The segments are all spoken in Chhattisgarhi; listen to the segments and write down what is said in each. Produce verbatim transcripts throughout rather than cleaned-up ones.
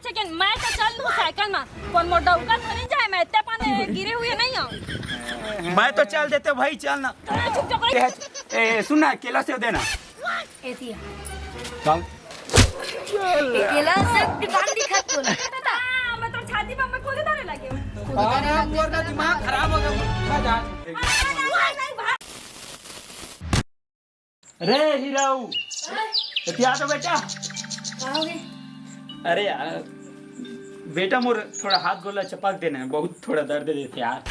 लेकिन मैं तो चल लूँ साइकिल में, कौन मोर डौका थोड़ी जाए, मैं इतने पानी गिरे हुए नहीं हूँ। मैं तो चल देते भाई, चल ना। चुप, चुप, ए, ए, सुन ना, केला सेव देना। एतिया। चल। केला सेव दुकान दिखत तो ना। हाँ, मैं तो छाती पर मैं खुद धरे लगे हूँ। हाँ, मोर ना दिमाग खराब हो गया। मैं जा। हाँ, नहीं, नहीं, भाग। रे हीराऊ, एतिया तो बेटा। का हो गए? अरे यार, बेटा मोर थोड़ा हाथ गोला चपक देना है, बहुत थोड़ा दर्द देते यार।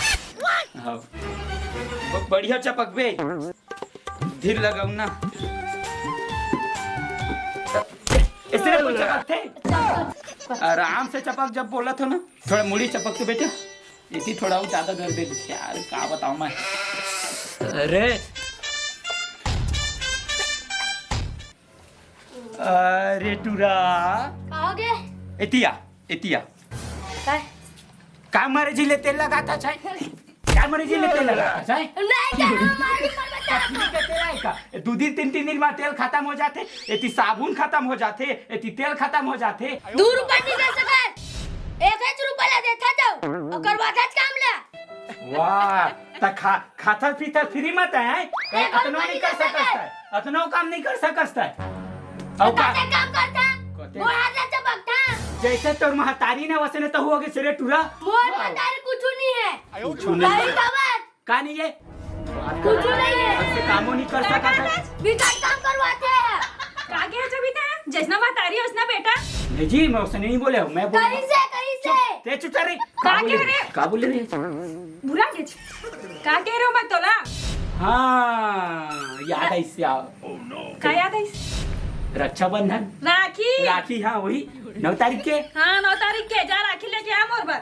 हाँ, ब-, बढ़िया चपक बे, धीर लगाऊ ना। इसने कुछ चपक थे, आराम से चपक जब बोला था ना, थोड़ा मुड़ी चपक तो बेटा। इति थोड़ा अउ ज्यादा दर्द दे देथे यार, का बताऊं मैं। अरे, अरे टूरा। का हो गए? एतिया, एतिया। काय? का मरे जी ले तेल लगाथा छै? का मरे जी ले तेल लगाथा छै? नहीं, का हमारी मत बता। पत्नी के तेल आय का? दू दिन, तीन, तीन दिन बाद तेल खत्म हो जाथे, एती साबुन खत्म हो जाथे, एती तेल खत्म हो जाथे। दू रुपया नहीं दे सकत, एक ही रुपया ला देथा जाओ, ओकर बाद काम ले। वाह, त खा, खाथल पीथल फ्री मत है, हैं? एक अतनो रुपया नहीं कर नहीं सकत है, अतनो काम नहीं कर सकत है। तो अउ का? कैसे काम करता? कैसे? वो हाथ से चपकता। जैसे तोर महतारी ने वैसे ने तो हुआ के सिरे टूरा। मोर वाह। महतारी कुछ नहीं है। कुछ नहीं। नहीं खबर। का नहीं है? कुछ नहीं है। ऐसे कामों नहीं कर सकत है। बिचारी काम करवाते हैं। का के है जब इतना? जैसना महतारी, वैसना बेटा। नहीं जी, मैं उसने नहीं बोले हूँ, मैं बोल कहीं से, कहीं से। चुप, ते चुप कर रही। का का बोले के रे? रे? का बोले रे? बुरा के जी। का के रे मैं तोला? हाँ, याद आई से आओ। का याद आई? रक्षाबंधन। राखी। राखी, हाँ, वही। नौ तारीख के। हाँ, नौ तारीख के। जा राखी लेके आ मोर बर।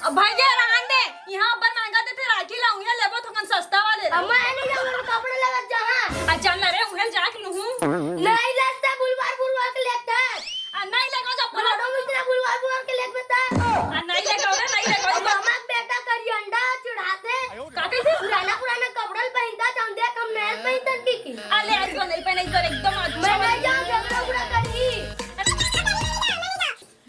अब भाई ये रहन दे, यहाँ अब्बड़ महंगा देथे राखी ला, उहे लेबो थोकन सस्ता वाले ला। अम्मा, ये नहीं जाओ, कपड़े लेवत जा, हाँ। आ चल ना रे, उहे जाके लूहूँ। नहीं लेते, बुलवार बुलवार के लेते हैं। आ नहीं लेगो जब बोला रोडो में इतना बुलवार बुलवार के लेके बता। आ नहीं लेगो रे, नहीं लेगो। अब मामा के बेटा करी अंडा चढ़ाते। का कहिथे? पुराना पुराना कपड़ा ल पहिनता, जौन देख हम नया पहिनतन की की। अले आज को नहीं पहने, इधर एकदम अच्छा मैं नहीं वाला। जाऊँ, झगड़ा उगड़ा करही।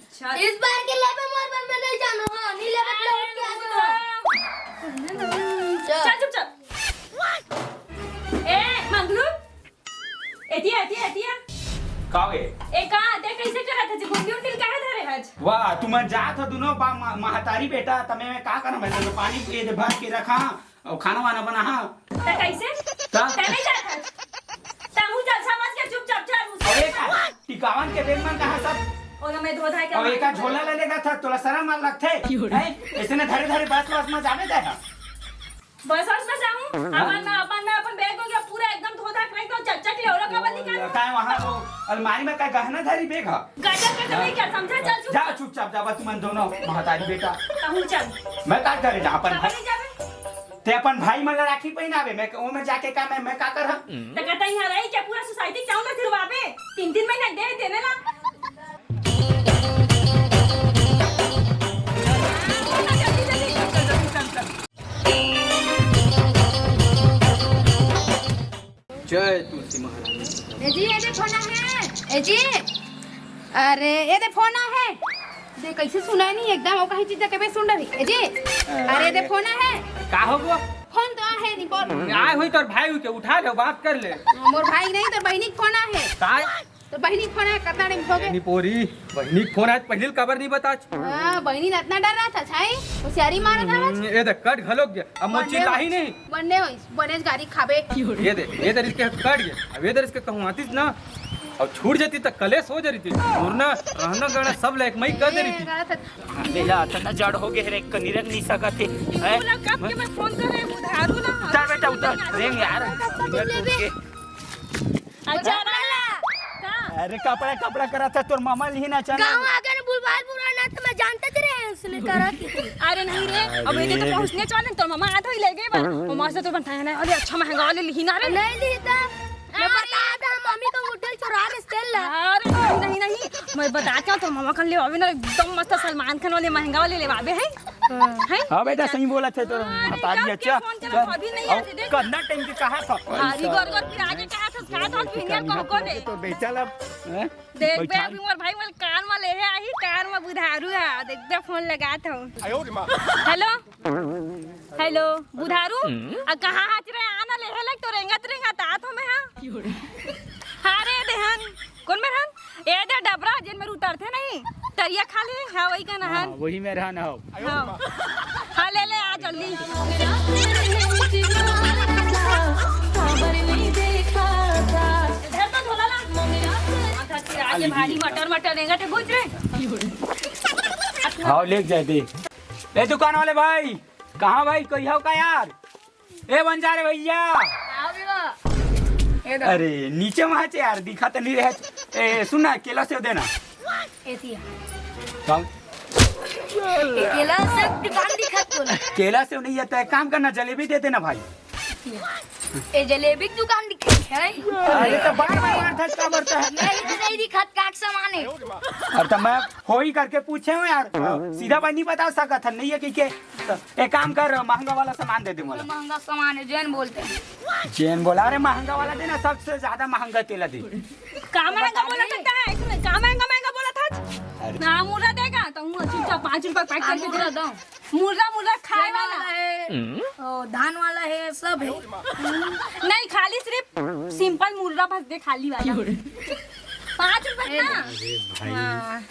अच्छा। इस बार के लेबे मोर बर मैं नहीं जानू, हाँ, नहीं लेबे तो लौट के आ जाओ। चल। चल चुपचाप। ए, मंगलू, एतिया, एतिया, एतिया। का गे? ए, का, ते कैसे करत हस? गुंडी उंडी काहे धरे हस? वाह, तुमन जात हो दुनो बा-, मा-, महतारी बेटा, तमे मैं का करम है? तो पानी ये दे भर के रखा, अउ खाना वाना बना, हाँ। त कैसे? त? त नहीं जात हस। त हूँ चल, समझ के चुपचाप चल, मुझसे। अउ एक टिकावन के बेग मन कहाँ सब? ओ ना, मैं धो धाय के अउ एक झोला ले लेगा था, तोला शरम आ लगथे? हैं? ऐसे ने धरे धरे बस बस में जावे दे। बस बस में जाऊँ? हाँ। अपन में, अपन में, अपन बैग हो गया पूरा एकदम धो धाय के एकदम चकचक ले, ओला काबर निकाल? का वहाँ वो अलमारी में का गहना धरी बैग है? गजब के तो नहीं क्या समझा, चल चुप। जा चुपचाप जा, बस तुमन दोनों महतारी बेटा। कहूँ चल। मैं का करे जा अपन कहाँ भाई? नहीं जावे? ते अपन भाई मन ला राखी पहिनावे, मैं वो में जाके का मैं, मैं का करहा? त कहता यहाँ रही क्या पूरा सोसाइटी चावल सिरवावे? तीन तीन महीना दे देने ला। जय तुलसी महारानी। ए जी, ए दे फोन आहे। ए जी, अरे, ए दे फोन आहे। दे, कैसे सुनाय नहीं एकदम, वो कहीं चीज के बे सुन रही। ए जी, अरे, ए दे फोन आहे। का हो गो? फोन तो आहे, नहीं बोल। आय हुई तोर भाई हुई के, उठा ले, बात कर ले। मोर भाई नहीं, तोर बहिनी के फोन आहे। काय? तोर बहिनी के फोन आहे, कतना टाइम हो गए? नहीं पोरी, बहिनी के फोन आहे, पहले काबर नहीं बताच? हाँ, बहिनी ने इतना डर रहा था, छाई? होशियारी मारा था आज। हम्म, ए दे, कट घलो गया। अब मोर बने चिल्लाही होइस, नहीं। बने होइस, बने गारी खाबे। ये दे, ये दे इसके कट गया। अब ये दे इसके कहूँ आतीस ना, अब छूट जाती त कलेश हो जाती। मुरना, रहना गहना सब लायक मई कर दे रही थी। ए, गलत है। बेला, अतना जड़ हो गए रे, कनी रख नहीं सकत है। हैं? बोला कब के मैं फोन कर रहे, उधारू ना। उतर बेटा, उतर। रेंग यार। कब तक लेबे? अच्छा, ना, ना। का? अरे, कपड़ा, कपड़ा करा था, तोर मामा लिही ना, चल। गाँव आगे न बुलवाल बुरा ना, तो मैं जानते थे रे, उसने करा की। अरे नहीं रे, अब ये तो अरे। पहुँचने वाले, तोर मामा आत होई ले गए बा। मामा से तो बनता है ना, अरे अच्छा महंगा वाले लिही ना रे। नहीं लिही था। मैं अरे। बता था, मम्मी का होटल चुरा ले तेल ला। अरे नहीं, नहीं, नहीं, मैं बता क्या, तोर मामा कल लेवावे ना, एकदम मस्त सलमान खान वाले महंगा वाले लेवावे हैं। हाँ। हैं? हाँ बेटा, सही बोला थे, तो अरे, हटा दी, कब के अच्छा। फोन करा, चल। अभी नहीं आओ, आते, देख। कितना टाइम के कहा था? भारी गोर गोर पिरा के कहा था, कहा था, फिर यार, कौन, कौन है? तो बेचा लब, हैं? देख बे, अभी मोर भाई मोर कान म लेहे आही, कान म बुधारू हा। देख बे, फोन लगात हूँ। Hello, hello, Budharu. आ, कहाँ हाच रे? आना लेहे लग तो रेंगत रेंगत आत हो मैं, हाँ। हाँ रे देहन, कौन में रहन? ए दे डबरा, जेन में उतरथे नहीं, तरिया खाली, हाँ, वही का नहन। हाँ, वही में रहन हो। हाँ। हाँ, ले ले, आ जल्दी। इधर तो झोला ला। आधा चिरा के भारी मटर, मटर रेंगत हे, बुझ रे। हाँ, ले जाए दे। ए दुकान वाले भाई, कहाँ भाई, कोई हो का यार? ए बंजारे भैया। आओ भी वो। ये दो। अरे नीचे वहाँ से यार, दिखा तो नहीं रहे। ए सुन ना, केला सेव देना। एतिया। कौन? केला सेव दुकान दिखत तो ना। केला सेव नहीं है तो एक काम करना, जलेबी दे देना भाई। ए जलेबी की दुकान दिखत है। अरे तो बार बार मार धस का बढ़ता है। मैं ही तो नहीं दिखत, काट सामान है। अरे तो मैं हो ही करके पूछे हूँ यार, सीधा भाई नहीं बता सकत है, नहीं है कि के। तो एक काम कर, महंगा वाला सामान दे दे मोला। महंगा सामान है, जेन बोलते हैं। जेन बोला, अरे महंगा वाला देना, सबसे ज्यादा महंगा केला दे। का महंगा बोला था? सुन, का महंगा महंगा बोला था? अरे। ना मुर्रा देगा तो हूँ चुपचाप पाँच रुपया पैक करके दे। मुर्रा, मुर्रा खाए वाला है, ओ, धान वाला है, सब है। नहीं, खाली सिर्फ सिंपल मुर्रा बस दे, खाली वाला। पाँच रुपया ना। हाँ।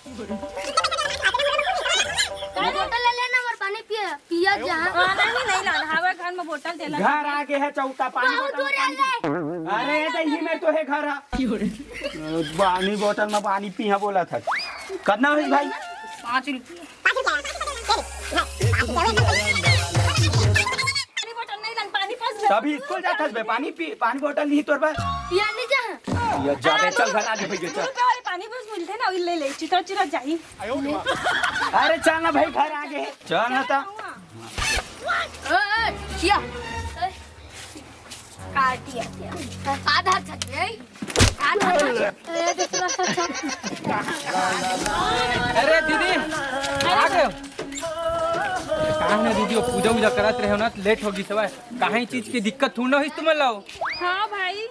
बोतल ले लेना और पानी पिया, पिया जा। हाँ, नहीं, नहीं लाना, हमारे घर में बोतल देला। घर आगे है चौथा, पानी बहुत बोतल दूर है। अरे, ये तो यही में तो है घर। पानी बोतल में पानी पिया बोला था। कितना है भाई? पाँच रुपया। पानी बोतल नहीं लान, पानी पास में। तभी स्कूल जात हस बे, पानी पी, पानी बोतल नहीं तोर बा। ये नहीं जा। ये जा बे, चल घर आगे भैया, चल। रुपए वाले पानी बस मिलते ना, वही ले ले, चितरा चितरा जाई। अरे चल ना भाई, घर आगे, चल ना ता। ओ, ओ, या। काटिया। आधार छट गई। आधार छट। अरे दीदी, आ गए हो? कहाँ ना दीदी, वो पूजा वूजा करत रहे हो ना, तो लेट होगी सवाय। कहाँ ही चीज की दिक्कत थोड़ी ना होइस तुमन ला। हाँ भाई,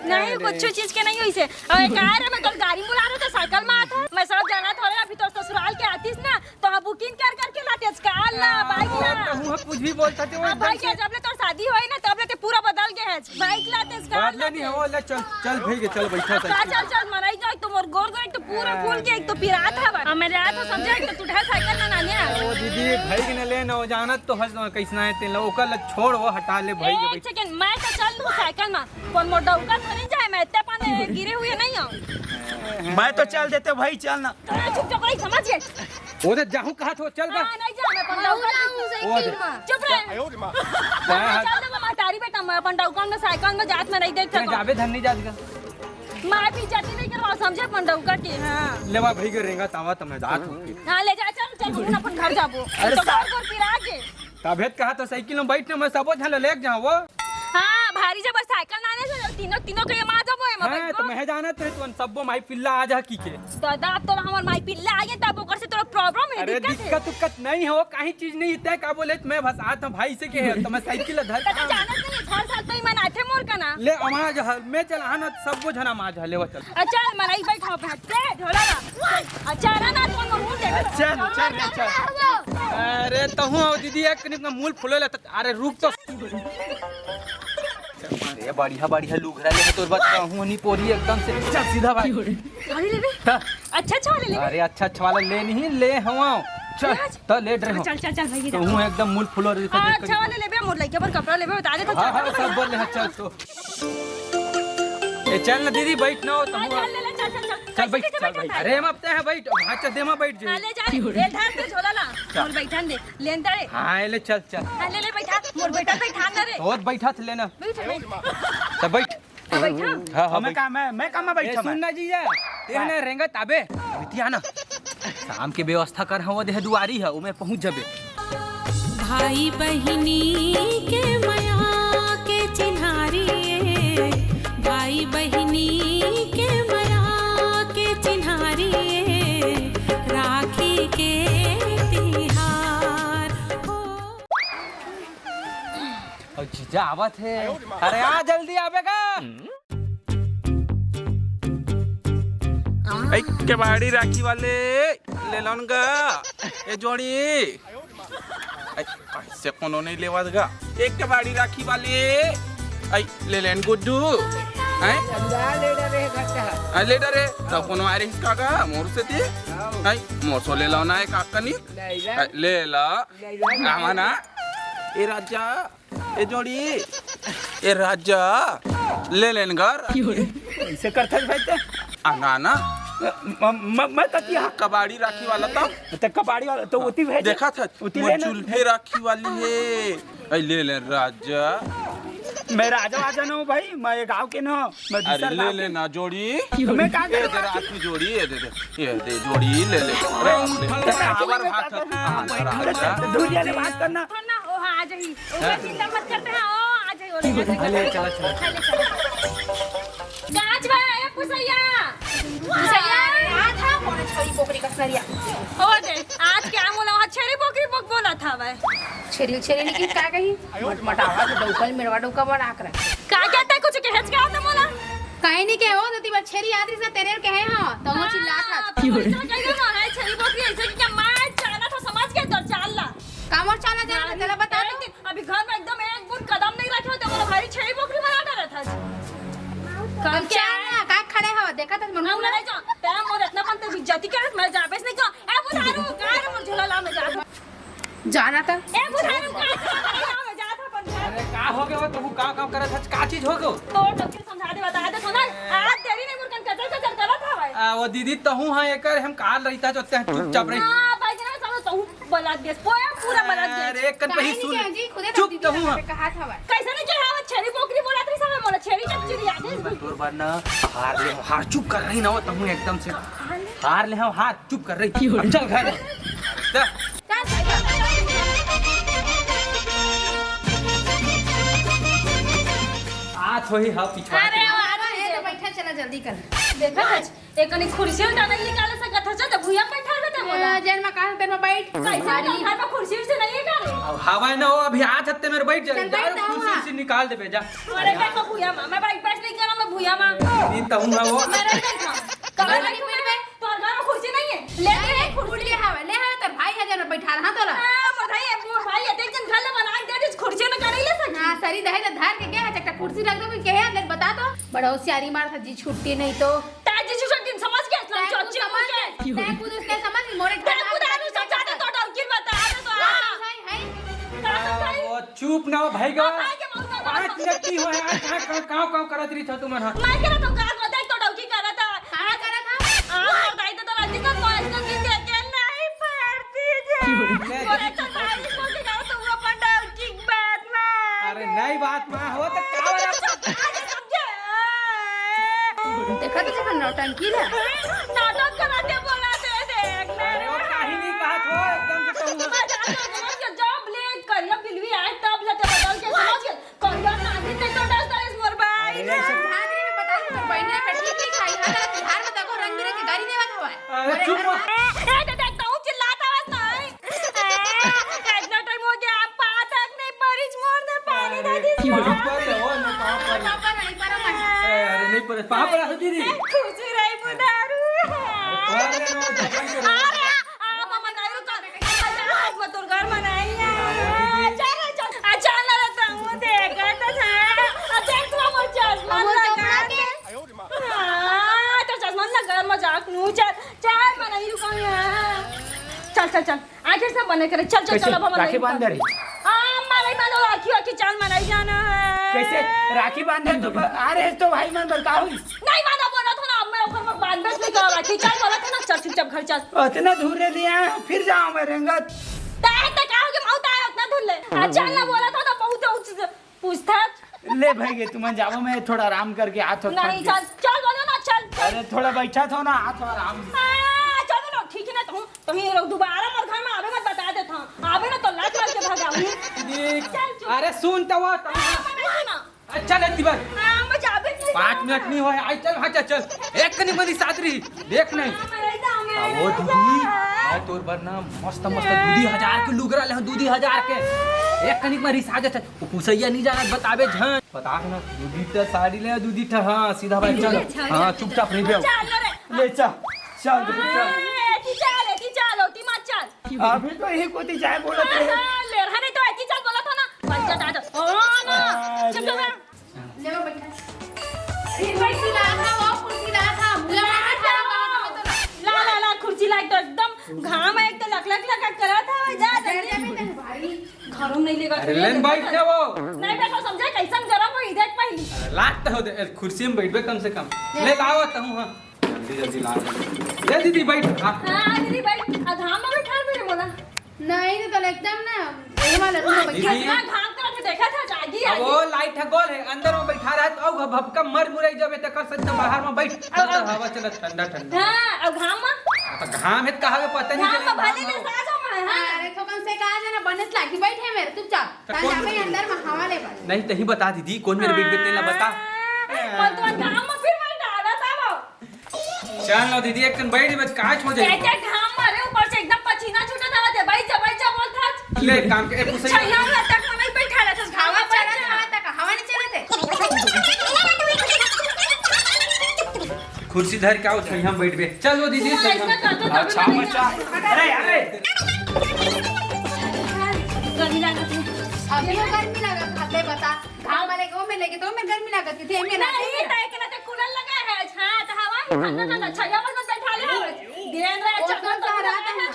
नहीं, अरे। कुछ चीज के नहीं होइस हे। अरे का रे, मैं कल गाड़ी में बुला रहे थे, साइकिल में आत हस। मैं सब जाना थोड़े, अभी तो ससुराल के आतिस ना, तो हाँ, बुकिंग कर करके लातेस का ला, हाँ, बाइक ला। तो हुआ कुछ भी बोलता थे, वो अब एकदम भाई से के जब ले तोर शादी होई ना, तब ले ते पूरा बदल गए है। बाइक लातेस का बदले ला नहीं ते। हो, ले चल, चल भाई के, चल बैठा चल, साइकिल। चल, चल, मनाई जाए तो मोर गोर गोर एक तो पूरा हाँ। फूल के, एक तो पिरात हवा। अब मेरे आया तो समझे, एक तो टूटा साइकिल ना नाने आ। ओ दीदी, भाई के न ले ना, वो जानत तो हस कैसना है तेला, ओकर ला छोड़, वो हटा ले भाई के ए, भाई। सेकंड, मैं तो चल लूँ साइकिल में, पर मोर डौका तो नहीं जाए, मैं इतने पाने गिरे हुए नहीं हूँ। मैं तो चल देते भाई, चल ना। तोरा चुप चुप रही, समझ गए? ओ दे जाहू कहा थो, चल बा। हाँ, नहीं जा, मैं अपन डौका नहीं, नहीं, नहीं, ओ दे। चुप रहे। मैं हाँ। चल दे, महतारी बेटा, मैं अपन डौका में साइकिल में जात में नहीं देख कहीं सको। जाबे धन नहीं जात का। मैं भी जाती नहीं करवा, समझे अपन डौका के, हाँ। लेवा भाई के रेंगा तावा त मैं जात हूँ फिर। हाँ, ले जा, चल, चल, हम अपन घर जाबो। अरे तो सा- घर पर फिर आगे। तभे त कहा तो साइकिल में बैठ ना, मैं सबो झन ल लेके जाऊँ वो। हाँ, भारी जबर साइकिल लाने से तीनों, तीनों के ये मार जबो, एमा हाँ, बैठबो। तो मैं जानत रहे तुमन सब्बो माई पिल्ला आ जा की के। दादा, अब तोला हमर माई पिल्ला आ गए, तब ओकर से तोला प्रॉब्लम है, अरे दिक्कत है। दिक्कत उक्कत नहीं हो, कहीं चीज नहीं, तय का बोले, मैं बस आत हूँ भाई से के है, तो मैं साइकिल धर तो के तू आऊँ। जानत नहीं, हर साल तो ही मनाथे मोर का ना। ले, आवाज हल, मैं चल, हाँ ना, सब्बो झना माज हले, वो चल। अच्छा, मनई बैठ हो, बैठ के, झोला ला। अच्छा, ना, ना, कौन मुंह देखे? चल, चल रे, चल। अरे, तहूँ आओ दीदी, एक कनिक ना मूल फुले ला, अरे, रुक तो। अरे, बढ़िया, बढ़िया लुघरा ले, तोर बात कहूँ नहीं पोरी एकदम से। चल, सीधा भाई। साड़ी लेबे? हाँ। अच्छा, अच्छा वाला लेबे? अरे, अच्छा, अच्छा वाला ले नहीं, ले हवा। चल, प्याज? तो ले रहे हो। चल, चल, चल, भैया, तो जा। हूँ एकदम मूल फुलो रे, हाँ, देख अच्छा वाला लेबे, मोर लइका पर कपड़ा लेबे, बता दे तो हाँ, चल। हाँ, सब बोल ले, हाँ, चल तो। ए, चल ना दीदी, बैठ ना हो, हाँ, तहूँ चल, ले, ले, चल, चल, चल। चल, बैठ, कैसे चल, बैठा बैठ। था? अरे, हम अब तय है, बैठ, हाँ, चल, दे, मैं बैठ जाए। हाँ, ले जा, ले, धर दे, झोला ला। चल। बोल, बैठा दे, लेन तारे। हाँ, ले, चल, चल। हाँ, ले, ले, बैठा, मोर बेटा बैठा ना रे। बहुत बैठा था, लेना। बैठ, बैठ। तो बैठ। हाँ, बैठा। हाँ, हाँ, मैं बैठ। का, मैं, मैं का, मैं ए, बैठा, सुन मैं। ना जीजा, तेरे हाँ। ने रेंगत आबे, बिटिया ना। शाम के व्यवस्था कर, हाँ, वो देह दुआरी है, वो मैं पहुँच जाबे। भाई बहिनी के मया के चिन्हारी ए, भाई बहिनी के मया के चिन्हारी ए, राखी के तिहार हो। और जीजा आवत है। अरे आ जल्दी आबे का। ए कबाड़ी राखी वाले, ले लो न गा ए जोड़ी। ए, ऐसे कोनो नहीं लेवत गा। ए कबाड़ी राखी वाले, ए, ले लेन गुड्डू। ए, ए, ले डरे, तब कोनो आ रही का गा, मोर से ती। ए, मोर सो ले लो ना, ए, काका नी। ए, ले ला। आवा ना। ए राजा, ए जोड़ी, ए राजा, ले लेन गा। ऐसे करथस भाई ते? आ, ना, ना। म-, म-, मैं कति हा? कबाड़ी राखी वाला तो। ते कबाड़ी वाला तो उती भेज। देखा था, उती मोर लेना। जुल्फे राखी वाली है। ए, ले ले राजा। मैं राजा वाजा ना हूँ भाई, मैं ये गाँव के ना हूँ, मैं अरे दूसरा ले गाँव ले के। ना जोड़ी। मैं कहाँ ए दे करूँ? राखी जोड़ी, ये दे दे, ये दे जोड़ी, ले ले। अरे बाप रे, काबर भाग था? हाँ, ना राजा। दूरिया ले बात करना। ना, ओ हाँ, आ जाही। ओ हैं? चिंता मत करते हैं, ओ आ जाही, ओ ले जाही। अरे, चला, चला। चले, चले। गाज भाई, ए पुसैया। पुसैया। आ था, मोर छेरी बोकरी का सरिया। ओ दे, आज क्या बोला? वहाँ छेरी बोकरी बोक बोला था भाई। छेरी, छेरी लेकिन का कही? मटमटावा तो डौकल मेरवा डौका बड़ा आकरा। का कहते कुछ कहे क्या होता बोला? काहे नहीं कहे हो, तो तिबर छेरी आदरी से तेरे कहे हो, तो वो चिल्ला था। हाँ, तो ऐसा कहिए ना, है छेरी बोकरी ऐसे कि क्या मैं जाना था समझ के तो चाल ला। का मोर चाला जाना था, तेला बता दो। अभी घर में एकदम एक बूंद कदम नहीं रखे हो, तो बोला भारी छेरी बोकरी बना डरा था। अब चाल ना, का खड़े हो, देखा था हम मुंह नहीं जा, तेरा मोर इतना बनते बेइज्जती करे, मैं जाबेस नहीं का। ए बुधारू, का रे मोर झोला ला, मैं जा। जाना था। ए बुधारू, का रे, मैं जा था अपन घर। अरे का हो गया वो, तू का काम करत हस, का चीज हो गयो? तो डॉक्टर समझा दे, बता दे, सुना। आज तेरी नहीं मुर्गन कचर कचर करत हवे। आ, वो दीदी तहू हाँ एकर हम काल रहिता जो ते चुपचाप रही। हाँ, भाई जान, सब तहू बलात देस, पोया पूरा बलात देस। अरे, एक कन पे ही काहे सुन। नहीं जी, खुदे चुप दीदी तो हूँ। कहा था भाई। कैसे नहीं कहा, वो छेरी बोकरी बोला था, सब बोला, छेरी चप चिड़ी आ गई। तोर बार ना, हार ले, हार चुप कर रही ना हो, तहूँ एकदम से। हार ले, हाँ, हार, चुप कर रही। चल घर। जा। चल, चल, चल, चल। आ थोही, हाँ, पिछवा अरे, के। आ रहा है, तो बैठा, चला जल्दी कर। देखा था? एक कनी कुर्सी उठा नहीं निकाल सकत हस, तो भुइया बैठा रहता बोला। ए, जेन में कहा, तेन में बैठ। कैसे भारी। घर में कुर्सी उर्सी नहीं है का रे? अब हवा है ना, वो अभी हाथ हत्ते मेरे बैठ जा, चल, जा बैठ रे, जाओ कुर्सी वहाँ। उर्सी निकाल दे बे, जा। अरे, बैठ तो भुइया में, मैं बैठ, बैठ नहीं करा, मैं भुइया में। नींद तो हूँ ना वो। मैं नहीं बैठा। कहाँ अरे, नहीं बैठ बे। तो घर में कुर्सी नहीं है? ले, ले, ले, कुर्सी। उठ के हवा, ले हवा, तेरे भाई है जेन में बैठा रहा तोला। हाँ, मोर भाई है, मोर भाई है, देख जन घर ले बना के दे, कुर्सी में का नहीं ले सकती। हाँ, सरी दहे तो धर के गया है, चक्का कुर्सी रख दो, कोई कहे, अंदर बता दो। बड़ा होशियारी मार था जी, छुट्टी नहीं तो। ताजी सुसर दिन समझ गया, तैं कुछ समझ गया, तैं कुछ उसके समझ, मोरे घर तैं कुछ आलू समझा दे, तो डौकी बता दे, तो आ। समझाई है? का समझाई? वो चुप ना हो भाई गा। अब भाई के मौका पाँच मिनट की हो यार, कहाँ, कहाँ, काँव, काँव करत रही था तुम, हाँ? मैं कह रहा था, का को देख, तो डौकी कर रहा था। कहाँ कर रहा था? आ, बताई तो, तो राजी का पाँच मिनट की देख के नहीं पड़ती जे। क्यों रे? बोले, तो भाई को के कहा, तो वो अपन डौकी बात में। अरे, नहीं बात में हो, तो का हो रहा? देखा तो जब नौटंकी ना। नाटक करा के बोला दे, देख ना। अरे, वो काहे नहीं कहा थो, एकदम से कहूँ। मैं जान के समझ के जब ले करिया बिलवी आए, तब ले तो बदल के समझ के करिया नागिन ने तो डस डालिस मोर भाई। अरे, ऐसे धांधली में बता दे, तो बहनिया का ठीक नहीं खाई। हाँ, तेरा तिहार में देखो, रंग बिरंग की गाड़ी देवा था भाई। अरे, अरे, चुप। घर में ए, ए, दे, दे, कहूँ चिल्लाता बस नहीं। ए, इतना टाइम हो गया, आप पातक नहीं परिच मोर ने पानी दे दी। पाँव पर ले, ओ, मैं पाँव पर ले। पापा नहीं, पर मैं। ए, अरे, नहीं पर, पाँव पर आ, दीदी। खुशी रही बुधारू। अरे, अरे, आ, मामा, नहीं रुका। आज मैं तोर घर मनाई है। चल, चल, आ, चल ना रे, तू देखा तो था। आ, देख, तू हमर चश्मा लगा दे। हाँ, तो चश्मा लगा, मजाक नू, चल। चार मनई रुका यहाँ। चल, चल, चल। आखिर से मना करे। चल, चल, कैसे? चल, अब हम राखी नहीं बांध रही? हाँ, मारे बांधो, राखी, राखी, चाल मनाई जाना है। कैसे? राखी बांधे तो ब-, अरे, तो भाई मन बर का हुई? नहीं बांधा, बोला था ना, अब मैं ऊपर में बांध बस नहीं करा राखी। चल, बोला था ना, चल, चुपचाप घर चल। इतना दूर ले लिया, फिर जाओ मैं रेंगत। ताहे ते का हो गया, मौत आया उतना दूर ले। आ, चल ना, बोला था ना, बहुत ऊंच पूछताछ। ले भाई, ये तुमन जावो, मैं थोड़ा आराम करके आत हो, नहीं, थक गया। चल, चल, बोलो ना, चल, चल। अरे, थोड़ा बैठा था ना, आत हो आराम। हाँ, चल, बोलो, ठीक है ना, तुम, तुम ये लोग दोबारा मोर घर में आवे मत, बता देता हूँ। आवे ना तो लात मार के भगाऊँ। ये, चल, चुप। अरे, सुन तो वो, हाँ, मैं नहीं सुना। अच्छा, ले, तिबर। हाँ, मैं जाबे नहीं पाँच करना। मिनट नहीं होए, आई, चल, भाग जा, चल। एक कनी मनी साथ रही, देख नहीं। हाँ, मैं नहीं जाऊँ, मैं आ, वो नहीं दीदी, जाऊँ। मैं तोर बर ना मस्त, मस्त दू दी हजार के लुगरा ले, दू दी हजार के। एक कनी मनी साथ जा, चल। वो पुसैया नहीं जाना, बताबे झन। बता ना, दू दी ठा साड़ी ले, दू दी ठा, हाँ, सीधा भाई, चल। अच्छा, हाँ, अच्छा, चुपचाप नहीं अच्छा। बेव। चल रे। ले चल, चल, चल। ए, एती चल, एती चल, ओती मत चल। अभी तो यही कोती जाए बोलत रहे। हाँ, ले रहा नहीं तो एती चल बोलत हो ना। बच्चा दादा। ओ ना। अरे। चुप, चुप, चुप। ले वो बैठा। फिर बैठ सीधा था, वो कुर्सी ला था। मुझे ला, ला, ला, कुर्सी ला, तो एकदम घाम है, एक तो लक, लक, लक, लक करा था, जा, जा। भारी घरों नहीं लेगा, अरे, ले लेन ले। बैठ जा वो। नहीं बैठो, समझे, कैसन गरम हो, इधर पहली। अरे, लात तो हो दे, कुर्सी में बैठबे कम से कम। ले। ले, लावत हूँ, हाँ। जल्दी, जल्दी ला। ले दीदी, बैठ। हाँ। हाँ, दीदी, बैठ। आ, घाम में बैठा मेरे बोला। नहीं, तो तले एकदम ना, ये वाला रूम में बैठा। दीदी। इतना घाम तो अभी देखा था, जागी, अब आगी। वो लाइट है, गोल है, अंदर में बैठा रहा तो अब भभका मर मुरई जब एते कर सकता बाहर में बैठ। अब, अंदर अब। हवा चलत ठंडा, ठंडा। हाँ, अब घाम में? हाँ, तो घाम है तो कहा के पता नहीं घाम चले, में भले घाम में। में साजो में, हाँ। अरे, थोकन से कहा जाना, बने से लागी बैठे मेरे, चुपचाप। तो तान कौन जावे अंदर में हवा ले बस। नहीं, तही बता दीदी, कौन मेरे बेड पे तेला बता। हाँ, पर तो घाम में फिर मैं डाला था वो। चल ना दीदी, एक दिन बैठ बस, काच हो जाए। एते घाम मारे, ऊपर से एकदम पसीना छूटत आवत है। बैठ जा, बैठ जा, बोल था। ले, काम के, ए, कुछ नहीं। छैया वाला तक में बैठा रहता, हवा घाम चला बैठ जा। था, तक हवा नहीं चलत है। कुर्सी धर के आओ, छैया में बैठ बे। चल वो दीदी, तू छैया में। ऐसा कर दो, अच्छा, तभी बच्चा। अरे, अरे। गर्मी लागत है। अभी वो गर्मी लागत है, बता। घाम वाले को में लेके तो में गर्मी लागत थी, में ना नहीं, नहीं। ताई के ना तो कूलर लगा है। अच्छा, तो हवा ही ठंडा ठंडा, छाया में तो बैठा ले हवे। दिन रात और चक्कर कौन सा तो रात लगा है? है।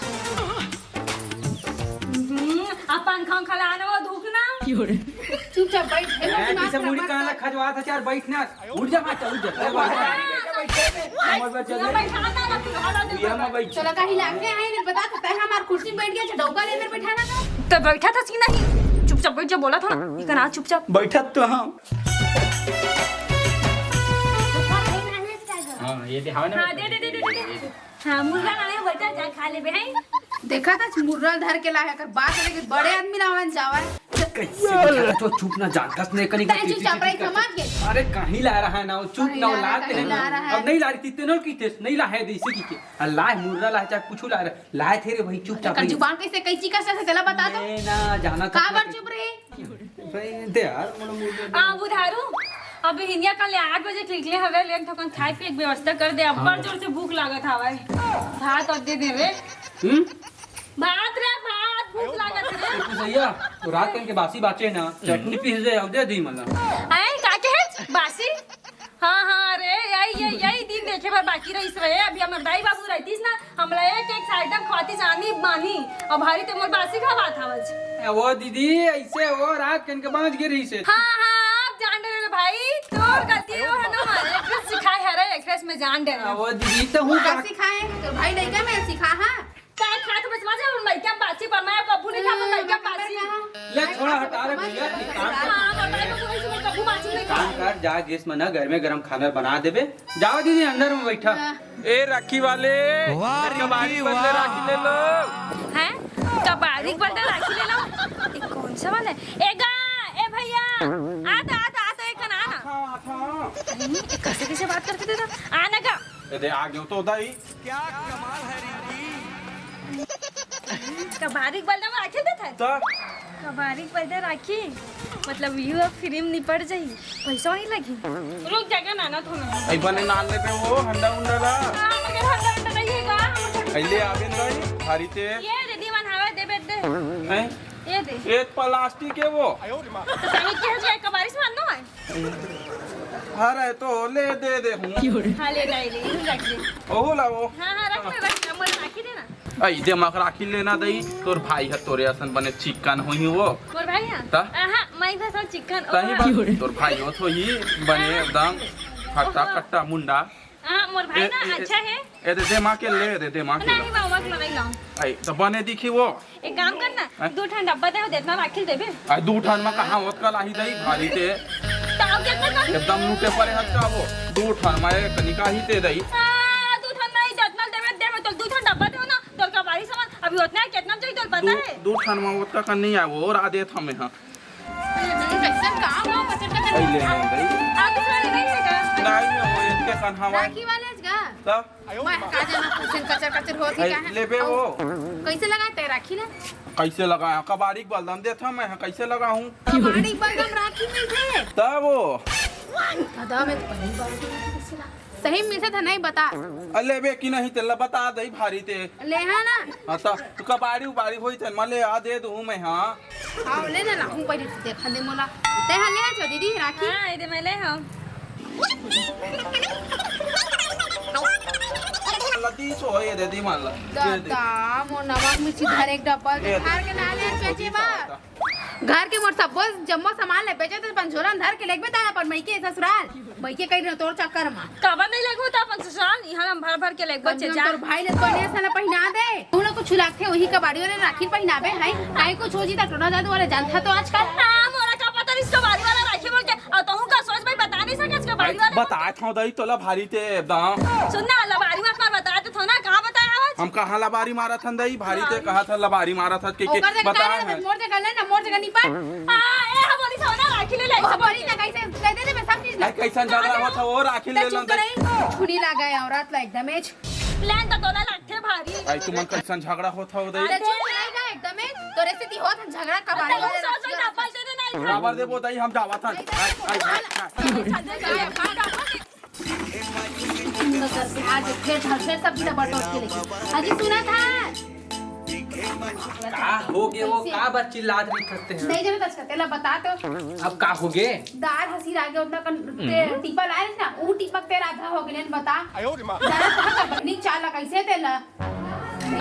हम्म, आ पंखा उंखा लगा ना, वो धूप ना। चुपचाप बैठ, ए, ए, दिमाग पीछे मुड़ी खराब कहाँ मत रखा जो आता चार बैठ ना। उठ जा, माता, उठ जा। अरे, बाहर आ। हाँ, बैठ जा, बैठ जा। हाँ, बैठ जा। बैठा ना, रख लो, हवा दे। ये मैं बैठ चला कहीं लाग गया है, नहीं बता सकता है, हमार कुर्सी में बैठ गया, डौका ले मेरे बैठा ना था। तो बैठा था सीना ही। चुपचाप बैठ जा, बोला था ना। इकन आ चुपचाप। बैठा तो हाँ। हाँ, ये दे, हवा ना हाँ, बैठ। दे, दे, दे, दे, दे। हाँ, मुर्गा लाने बैठा जा, खा लेबे, हैं? देखा था, मुर्रा धर के लाया कर, बात लेके बड़े आदमी लावन जावा है। कैसे बेचारा तो चुप ना जानता, उसने कनी तै चुपचाप रही, समझ गए। अरे, कहीं ला रहा है ना, वो चुप कहीं ना, वो ला रहा है, लाते हैं कहीं ना। ला रहा है। अब नहीं ला रही थी, तेनों की थे, नहीं ला है, देसी की के। आ, लाए, मुर्रा लाए, चाहे कुछ ला रहा, लाए थे रे भाई, चुपचाप एकर रही। जुबान कैसे कैची कस से, तेला बता दो। मैं ना जाना था का बार चुप रही? भाई, दे यार, मोला मुर्रा दे। आ, बुधारू, अभी हिनिया कल आठ बजे निकले हवे, लेकिन थोकन खाए पिए के व्यवस्था कर दे, अब्बड़ हाँ। जोर से भूख लागत हवे। भात और दे देवे। हम्म? भात रे, भात, भूख लागत रे। ए, भैया, तो रात कन के बासी बाचे ना, चटनी पीस दे, अब दे दी मला। आए, का के है? बासी? हाँ, हाँ, रे, यही, यही, यही दिन देखे बर बाकी रहिस रहे। अभी हमर दाई बाबू रहतीस ना, हमला एक, एक साइड एकदम खाती जानी बानी। अब भारी ते मोर बासी खवात हवच। ए, वो दीदी, ऐसे वो रात कन के बांच गे रहिस हे। हाँ, हाँ, अब जान डरे रे भाई, तोर गलती हो है ना, एक सिखाए हरे, एक में जान डरे। ए, वो दीदी, तो हूँ का का सिखाए? तो भाई लइका में सिखा, हाँ? काय खात बस मजा उन लइका बासी पर मैं कभू नहीं खात लइका बासी। ले छोड़ा हटा रे भैया, एक काम कर। हाँ, बताए तो कोई से कभू बासी नहीं काम खात। कर, जा गैस में ना गरमे गरम खाना बना देबे। जाओ दीदी अंदर में बैठा। हाँ। ए राखी वाले, वाह, कबाड़ी रिंकी, बदले वाह। राखी ले लो। हैं? कबाड़ी बदले राखी ले लो? ये कौन सा वाला है? ए गा, ए भैया, आ तो, आ तो, आ तो, एक ना, आ ना। अरे, ये कैसे, कैसे बात करके दे दो? आ ना गा। ए दे, आ गयो तो दाई। क्या कमाल है रिंकी। कबाड़ी बदले में राखी देता है? तो? कबाड़ी बदले राखी? मतलब, यू अब फ्री में निपट जाई, पैसा नहीं लगी। रुक जाएगा ना, ना थोड़ा। आई बने नाल लेबे वो हंडा उंडा ला। हाँ, मगर हंडा उंडा नहीं है का? आई ले आवे नहीं, हारी ते। ये दे दी, मन हवा दे, दे। हैं? ये दे। ये प्लास्टिक है वो। तो सही कह जाए, कबाड़ी से बांधो है। अरे तो ले दे दे हूँ। हाँ, ले, ले, ले, यही रख ले। ओहो ला वो। हाँ, हाँ, रख ले, रख ले, मोर राखी देना। आई दे मक राखी लेना दई, तोर भाई है, तोरे असन बने चिकन होई वो। मोर भाई है? ता? हाँ, मैं भी सब चिकन, तही ओहो। बात, तोर भाई हो तो ही बने एकदम हट्टा कट्टा मुंडा। हाँ, मोर भाई ए, ना ए, अच्छा है। ए, दे, दे माँ के ले, दे, दे माँ के नहीं, ले। बाबा के नहीं लाऊं। आई, तो बने दिखी वो। एक काम करना, हैं? दू ठन डब्बा दे, देतना राखिल देबे। आ, दू ठन में कहाँ ओतका लाही दई, भारी ते। तो अब कितना कर? एकदम लूटे पड़े हट का वो। दू ठन में एक निकाही ते दई। हाँ, दू ठन नहीं, देतना देबे, देबे, तो दू ठन डब्बा दे ना, तोर का भारी सामान, अभी उतना है, कितना चाहिए, तोर पता दू, है? दू ठन में ओतका का नहीं आए, वो और आ देत हमें, हाँ। कैसन काम हो, कचर कचर पहले होत है। हम गई। आप दूसरा ले नहीं है का? नहीं, वो इनके सन हवा। राखी वाले आज का? तब? मैं का जाना, कुछ दिन कचर कचर होत ही अरे, का है? लेबे वो। कैसे लगाए ते राखी ले? कैसे लगाया? कबाड़ी के बलदम देत हूँ मैं, कैसे लगाऊं? कबाड़ी के बलदम राखी मिलथे? तब वो। दादा, मैं तो पहली बार देखी, कैसे लगा? सही में मिलथे त नहीं बता। अ, लेबे कि नहीं तेला बता दई भारी ते। ले हा ना। हाँ, त तू कबाड़ी उबाड़ी होई तेन म ले आ दे दूँ मैं, हाँ। हाँ, ले ना लाहूँ पहले देखा दे मोला। ते हा ले हा दीदी राखी। हाँ, ये दे मैं ले हा। लदी सो ये दे दी मान ला। ये दे। दादा, मोर नमक मिर्ची धर एक डब्बा ये दे। घर के ना ले बेचे बा। घर के मोर सब्बो जम्मो सामान ले बेचे त अपन झोला म धर के लेगबे त अपन मइके ससुराल। मइके कहीं न तोर चक्कर म। काबर नहीं लेगबो त अपन ससुराल, इहाँ हम भर भर के लेगबो कम से कम जा। तोर भाई ले तो बढ़िया सन पहिना दे। तू ना कुछ लागथे, वही कबाड़ी वाले राखी पहिनाबे है। काहे कुछ हो जी त टोना जादू वाले जानथा तो आजकल। हाँ, मोला का पता रिहिस कबाड़ी वाला राखी बोल के। अउ तहूँ का सोच भाई बता नहीं सकस कबाड़ी वाला। बता थो दई तोला भारी ते एकदम। सुन ना, लबारी मत मार, बता तो थो ना, कहाँ बताया आज? हम कहाँ लबारी मारत हन दई, भारी ते हाँ। कहा था लबारी मारत हत के, के ओकर जगह बता ना, है। मोर जगह ले ना, मोर जगह नहीं पर। हाँ, ए, हम बोली था ना, राखी ले ले, ओ, सब बोली ना, कैसे, कह दे दे, मैं सब चीज ले। अरे, कैसन झगड़ा होत था, वो राखी ले ले लो दे। छुरी लागा है औरत ला एकदम एज। लेन तो तोला लागथे भारी। आई तुमन कैसन झगड़ा होत था दे। अरे, चुप रह जा एकदम एज, तोरे से ती होत झगड़ा कबाड़ी अरे, वाले सोच रखी रहा। डब्बा दे दे नहीं। काबर दे बोताई हम जावत हन। आई, आई, आई, आई। आज फेर, फेर सब चीज बटोर के लेके। अजी सुना था। का हो गे वो, का बर चिल्लात रही थकते हैं? नहीं जरूरत आज का तेला बता तो। अब का हो गे? दार हसीर आगे उतना कन ते टीपा लाए ना, वो टीपा तेरा आधा हो गे, लेन बता। आयो रे माँ। दार तो बनी चाला कैसे तेला?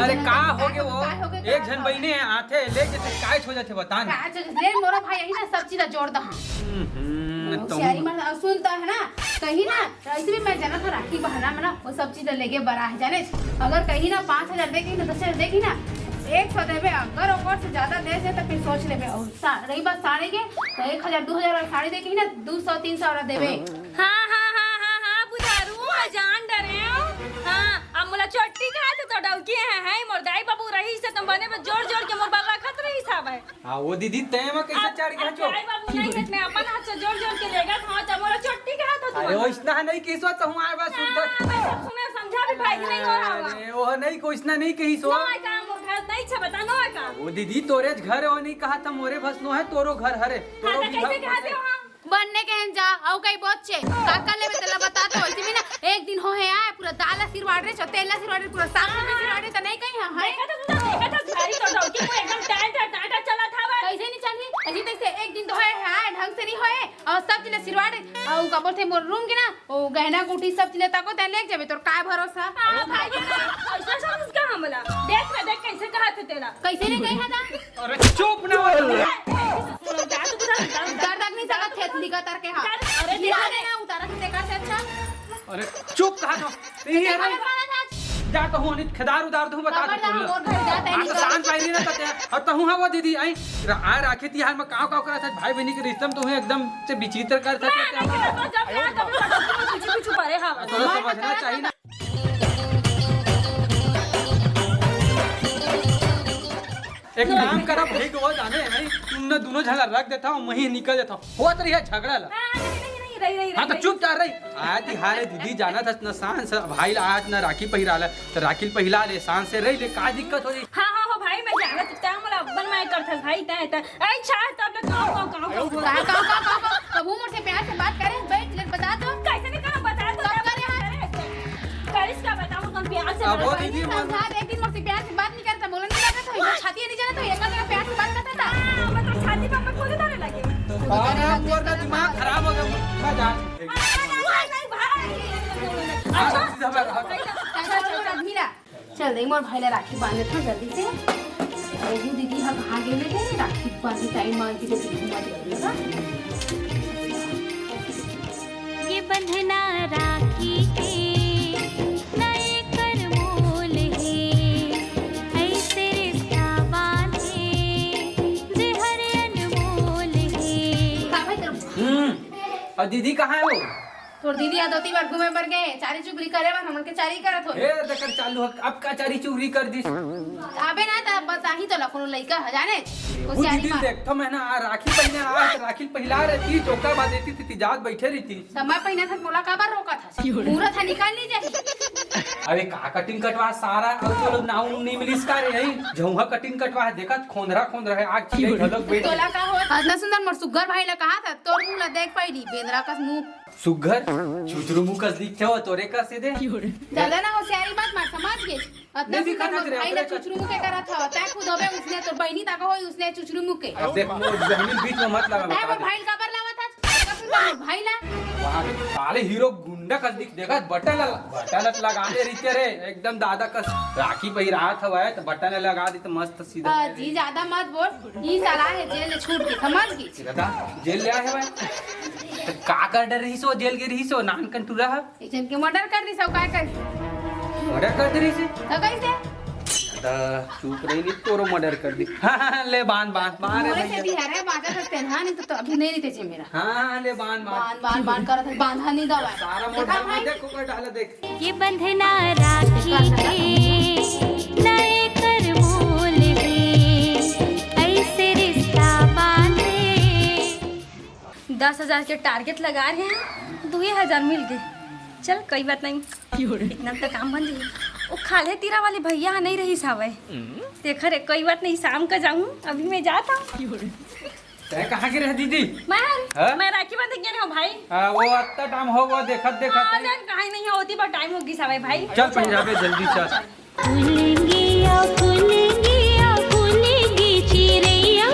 अरे का हो गे वो? काय हो गे, एक का झन हो गे? बहिनी है, आथे, ले जथे, काय हो जाथे बता ना। काय हो जाथे? ले मोरा भाई यही ना सब चीज जोड़ दहा। हम्म, तो होशियारी मत, अब सुनता है ना, कहीं ना, ऐसे भी मैं जाना था राखी बहाना में ना, वो सब चीज लेके बरा है, जाने? अगर कहीं ना पाँच हजार देगी ना, दस हजार देगी ना, एक सौ देबे, अगर ओकर से ज्यादा दे दे तो फिर सोच लेबे। और सा-, रही बात साड़ी के, तो एक हजार, दो हजार वाला साड़ी देगी ना, दो सौ, तीन सौ वाला देबे। हाँ, हाँ, हाँ, हाँ, हाँ, बुझारू, हाँ, जान डरे हो। हाँ, अब मोला चोट्टी कहा थे तो डौकी है, है, मोर दाई बाबू रही से तुम बने में जोड़ जोड़ के मोर बल्ला खत रही साहब है। हाँ, वो दीदी, तय में कैसे अब चढ़ गया अब चो? दाई बाबू नहीं है, मैं अपन हाथ से जोड़ जोड़ के लेगा था, तो मोला चोट्टी कहा था अरे, तुम। वो इतना नहीं किसो तो हूँ आए बस सुन तो। हाँ, मैं सब सुना समझा भी भाई नहीं हो रहा हुआ। अरे, वो नहीं, को इतना नहीं कही सो। ना, काम वो घर नहीं छे, बता, ना, काम। वो दीदी, तोरे घर हो नहीं कहा था, मोरे भस नो है, तोरो घर हरे। हाँ, तोरो तो भी कैसे घर कहा थे वहाँ? बनने के हन जा, अउ कहीं बहुत छे। का कर लेबे तेला बता तो, वैसे भी ना, एक दिन हो है आए, पूरा दाल ला सिरवाड़ रे, छो तेल ला सिरवाड़ रे, पूरा साग ला सिरवाड़ रे, त नहीं कहीं है, है? देखा तो सुना, देखा तो सारी तो डौकी को एकदम टाइट, टाइट, टाइट चला था वह। कैसे नहीं चली? अजी तैसे एक दिन तो होए है आए, ढंग से नहीं होए, अउ सब चीज ला सिरवाड़ रे, अउ का बोलथे मोर रूम के ना, ओ गहना गुठी सब चीज ला ताको, तैं लेके जाबे, तोर काय भरोसा? हाँ, भाई, ऐसा समझ का हमला? देख ना, देख कैसे कहा थे तेला। कैसे नहीं कही है ना? अरे चुप ना हो। जा तू बुझा, जा। डर तक नहीं सकत थे, निकल तर के हाथ। अरे निकल देखा ना, उतारा थे, देखा से अच्छा। अरे चुप कहा तो। यही है ना। जा तो हूँ, नहीं खेदार उदार दूँ, बता दे खबरदार, तू। मोर घर जाता है, हाँ, तो निकल। शांत पाई ना तते। और तहूँ हवो दीदी, आई रा-, आ राखी तिहार में काव काव करत है, भाई बहनी के रिश्ता में तहूँ एकदम से विचित्र करत है। मैं नहीं करत हूँ, जब प्यार करत हूँ, पीछे पीछे पड़े हवा। थोड़ा समझना चाहिए ना। एक काम करा, भाई को जाने नहीं, तुमने दोनों झगड़ा रख देता हूँ, वहीं निकल जाता हूँ। होत रही है झगड़ा ला। हाँ, नहीं, नहीं, नहीं, रही, रही, हाँ, तो रही, चुप रही। जा रही। आय तिहार है दीदी, जाना था ना शान से, भाई ला आज ना राखी पहिरा ला, तो राखी पहिला ले, शान से रही ले, का दिक्कत हो रही? हाँ, हाँ, हो भाई, मैं जाना तो तैं मोला अपन माय करथस भाई, तैं, तैं। ऐ छा, तब ले काव, काव, काव, काव, काव। का, का, का, का, का? कभू मोर से प्यार से बात करे, बैठ ले, बता तो। कैसे नहीं करा, बता तो, कब क्या करे हाँ? करे? करिस का बताऊँ, तुम प्यार से अब बात वो करे। दीदी, नहीं मन समझा, एक दिन मोर से प्यार से बात नहीं करता, बोला नहीं जाता था, छाती नहीं जाना था, एक बार प्यार से बात करता था। हाँ, मतलब छाती पर मैं खुद धरे लगे। और आप लोग का दिमाग खराब हो गया, मैं जा। नहीं, नहीं, भाई। अच्छा, अच्छा, अच्छा, अच्छा, अच्छा, अच्छा। चल दे, मोर भाई ला राखी बांध देथव जल्दी से। ओहू दीदी ह कहाँ गेले रे? राखी बांधे टाइम म दीदी घूमत रही ना। ये बंधना राखी के, ना एकर मोल हे, ऐसे रिश्ता बांधे, जे हर अनमोल हे। का भाई तेरे हम्म, और दीदी कहाँ है वो? तोर दीदी ह दो तीन बार घूमे बर गए, चारी चुगली करे बर, हमन के चारी करत हो। ए, देखर चालू ह, अब का चारी चुगली कर दिस? अबे ना, त बता। नहीं तो ला कोनो लइका ह जाने, वो होशियारी दीदी मार। देख तो मैं ना आ राखी पहिने आ, राखी पहिला रहती, चौका बांध देती थी, जात बैठे रहती। समय पहिने था, मोला काबर रोका था? मुहूर्त ह निकाल ली जाही। अरे का कटिंग कटवा सारा, अउ तो लोग नाऊ नहीं मिलिस का रे, यही झौहा कटिंग कटवा है, देखत खोंदरा खोंदरा है, आग छिले घलोक बैठ। तोला का हो? इतना सुंदर मोर सुग्घर भाई ला कहा था, तोर मुंह ला देख पाई नहीं, बेंदरा कस मुंह। सुग्घर, चुचरू मुंह कस दिखथे हो तोरे कस दे। ज्यादा ना होशियारी मत मार, समझ गे? अतना नहीं दिखा सुंदर था मोर तेरे भाई ला अपने चुचरू मुंह के करत हव, तै खुद होबे उसने, तोर बहिनी तक होई उसने चुचरू मुंह के। अब देख, मोर बहिनी बीच में मत लगा, तै बता मोर दे। भाई ला काबर लावत हस? इतना सुंदर मोर भाई ला। वहाँ साले हीरो गुंडा कस दिख, देखा बटन ला, बटन ला लगा दे रही रे, एकदम दादा कस राखी पहिरात हवय तो बटन ला लगा दे तो मस्त सीधा। हाँ जी, ज्यादा मत बोल, ई साला है जेल ले छूट के, समझ गे? सीधा जेल ले आए हवय। तो का कर डर रही सो, जेल के रही सो, नान कंटूरा है। एक जन के मर्डर कर दी, सब काय कर? मर्डर कर दे रही से? तो कैसे? त चुप रही नहीं, तोरो मर्डर कर दी। हाँ, हाँ, हाँ, ले बांध, बांध, बांध रे मोरे से भैया। भी है रे, बांधा सकते हैं, हाँ, नहीं तो, तो अभी नहीं रहते थे मेरा। हाँ, हाँ, ले बांध, बांध। बांध, बांध, बांध करत है, बांधा नहीं दवा। सारा देखा मोटा भाई? देखो कर डाला देख। ये बंधना राखी के, नए कर मोल दे, ऐसे रिश्ता बांधे। दस हजार के टारगेट लगा रहे हैं, दुए हजार मिल गए। चल, कोई बात नहीं, इतना तो काम बन जाई। वो खाल्हे तीरा वाले भैया ह नहीं रहिस हवय, तेखर कोई बात नहीं, शाम का जाऊँ, अभी मैं जाता हूँ। तै कहाँ के रहे दीदी? मैं, हाँ? मैं राखी बांधे के गेल हूँ भाई। हाँ, वो अत्ता टाइम हो गो, देखत देखत हाँ, है। जान कहीं नहीं होती, बहुत टाइम हो गई हवय भाई। चल पहिराबे जल्दी चल। फुलेंगिया, फुलेंगिया, फुलेंगी चिरैया,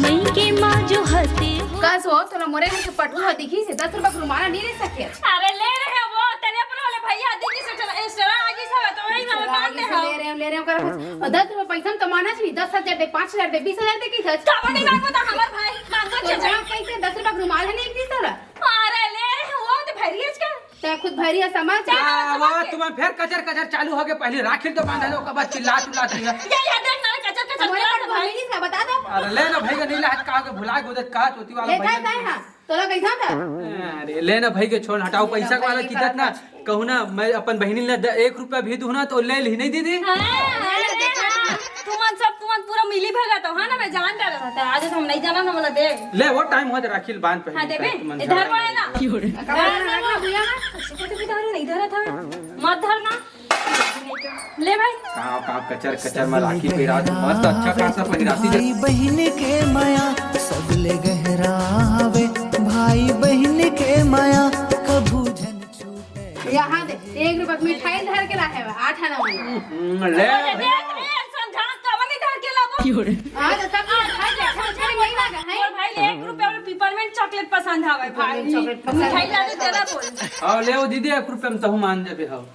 मई के माँ जो हते हो। कस हो, तोला मोरे घर के पटुआ दिखी से दस रुपया के रुमाल नहीं ले सके? अरे ले रहे वो, तेरे पर वाले भैया दिखी से चला, इस तरह आगे से तो वही ना इंस्टाग्राम बांध दे आगे से हो। ले रहे हो, ले रहे हो कर। और दस रुपया पैसा में तो माना चाहिए, दस हजार दे, पाँच हजार दे, बीस हजार दे की था। का बड़ी बात बता, हमार भाई मांगो तो छे भाई। जहाँ कैसे दस रुपया के रुमाल है नहीं एक बीस वाला? अरे ले रहे हो, वो तो भैरियस का। तै खुद भैरिया समझ। क्या हाँ, समझ वो के? तुम्हें फिर कचर कचर चालू हो गए, पहले राखी तो बांधा लो, ओकर बाद चिल्ला चिल्ला चिल्ला। ये, ये देख ना, कचर कचर हमारे चिल्ला पास रहा है। नहीं है, बता दो। अरे ले ना भाई का नहीं लात का के भुला के उधर कहा चोटी वाला ले भैया। था, था, हाँ। तोला कैसा था? अरे ले ना भाई के छोड़, हटाओ, पैसा वाला किदत ना, कहूँ ना मैं अपन बहिनी ला द-, एक रुपया भी दूँ ना तो ले ली नहीं दीदी। हाँ, अरे देखा, तुमन सब, तुमन पूरा मिली भगत हो, हाँ ना, मैं जान डाला था, आज हम नहीं जाना ना, बोला दे। ले वो टाइम हो, राखी बांध पहले हाँ, देबे, तुमन इधर झगड़ा में है ना। कपाल में रखना भैया ना। ऐसे को तो भी दारू नहीं धरा था, मत धरना। ले भाई। काव काव कचर कचर में राखी पहिरा, मस्त अच्छा खासा पहिराती भाई बहिन के मया, सबले गहरा हवे। भाई बहिन के मया, कभू झन छूटे। यहाँ दे, एक रुपया मिठाई धर के लाए हवे, आठ आना वाला। हम्म, ले अरे भाई। देख रे, समझा, कवन नहीं धर के लाबो? हाँ, तो सब चीज धर के, अच्छा, अच्छा, वही लगा है। और भाई, एक रुपया में पिपरमेंट चॉकलेट पसंद हवे भाई। चॉकलेट पसंद मिठाई ला दे, तेरा बोल। और ले वो दीदी, एक रुपया में तहु मान जाबे हो।